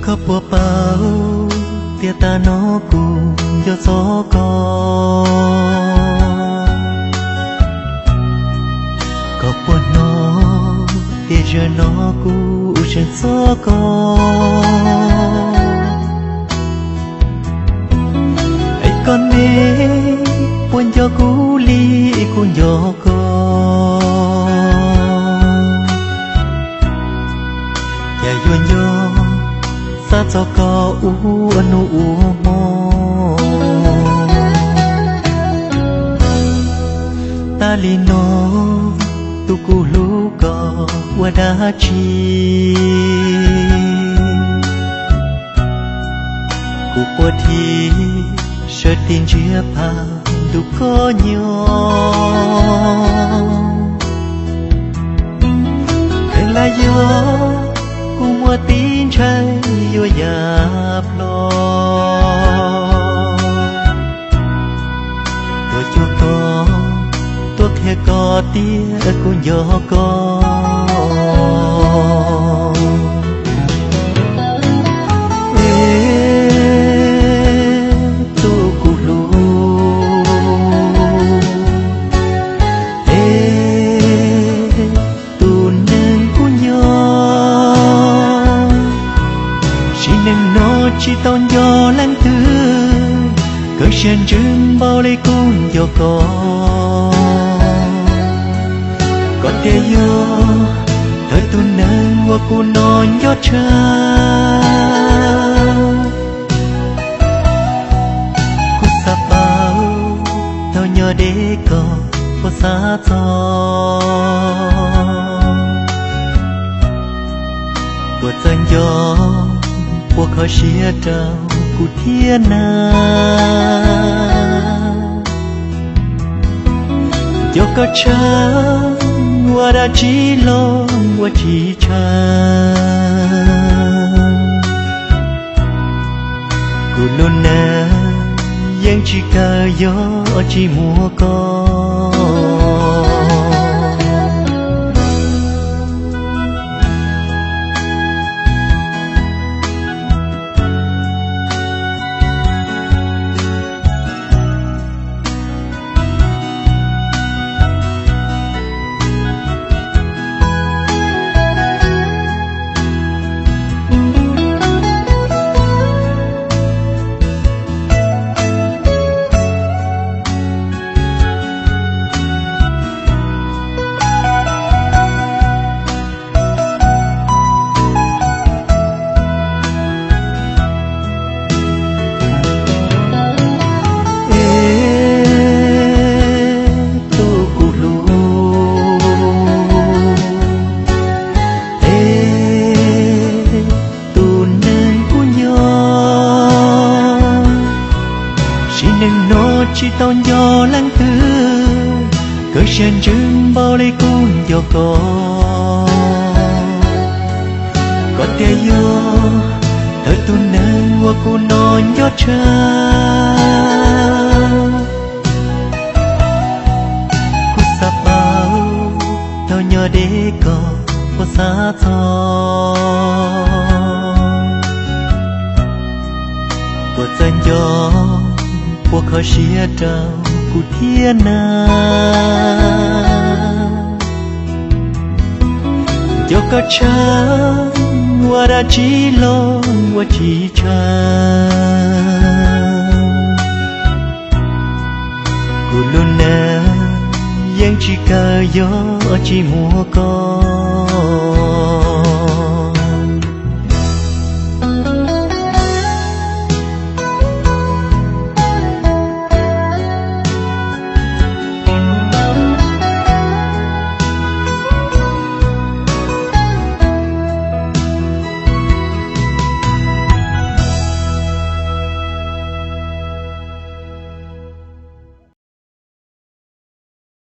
Koj puas paub tias tam no kuv nco txog koj? Koj puas hnov tias zaum no kuv tseem txog koj? Es koj ne, puas nco kuv li kuv nco koj? Cas yuav nco xav txog koj ua nus ua hmo? Tas li no, tus kuv hlub koj ua dab tsi? Kuv puas thim sawv tis ntsiab pab ntuj koj nyob? Es los yog kuv muaj tib ntshai yuav ya plho, tuaj cuag koj, tuaj qhia koj tias kuv nco koj. Es tus kuv hlub, es tus neeg kuv nco, sim neej no tsis tau nco leej twg, koj siab ntsws npaum li kuv nco koj. Koj tias yog thawj tus neeg uas kuv hnov nco tshaj. Kuv xav paub thaum nyob deb koj puas xav txog, puas txawj nco, puas kho siab rau kuv thiab na. Nco koj tshaj, ua dab tsi los ua tsis tshaj. Kuv lub neej yeej tsis kawg yog tsis muaj koj. Es tus kuv hlub, es tus neeg kuv nco, sim neej no tsis tau nco leej twg, koj siab ntsws npaum li kuv nco koj. Koj tias yog thawj tus neeg uas kuv hnov nco tshaj. Kuv xav paub thaum nyob deb koj puas xav txog, puas txawj nco, puas kho siab rau kuv thiab na. Nco koj tshaj, ua dab tsi los ua tsis tshaj. Kuv lub neej yeej tsis kawg yog tsis muaj koj.